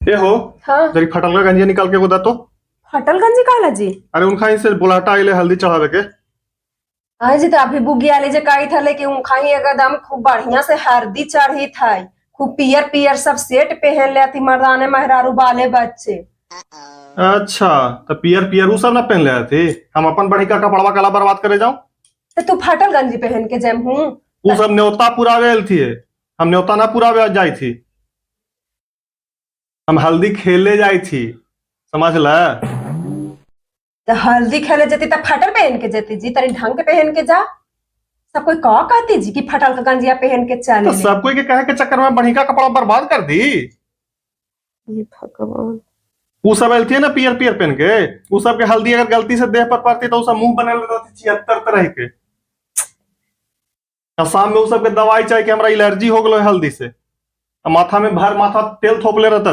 ए हो। हाँ। जरी फटल का गंजिया निकाल के गोदा तो। फटल गंजी काला जी? अरे उनका इनसे बुलाटा आइले हल्दी चढ़ावे के। हाँ जी, तो अभी बुगिया ले जे काई था लेके उखाई एकदम खूब बढ़िया से हल्दी चढ़ी था, खूब पियर पियर सब सेट पहन ले थी मर्दाने मेहरारू बाले बच्चे। अच्छा, तो पियर पियर उ सब ना पहन ले थी, हम अपन बढ़िया कपड़वा काला बर्बाद करे जाऊं? तो तू फटल गंजी पहन के जम हूँ? उ सब न्योता पुरावे आयल थी, हम न्योता ना पुरावे जाई थी, हम हल्दी खेले जाई थी, समझ ल। तो हल्दी खेले जती तो फटल पहन के जती जी, तनी ढंग के पहन के जा। सब कोई कह कहती जी कि फटल का गंजिया पहन के चले। तो सब कोई के कहे के चक्कर में बढ़िया कपड़ा बर्बाद कर दी। ये भगवान। उ सब आयल थी ना पियर पियर पहन के, उ सब के हल्दी अगर गलती से देह पर पड़ती तो उ सब मुंह बनल रहती 76 तरह के। और शाम में उ सब के दवाई चाहिए कि हमरा एलर्जी हो गलो हल्दी से, माथा में भर माथा तेल थोपले रहता।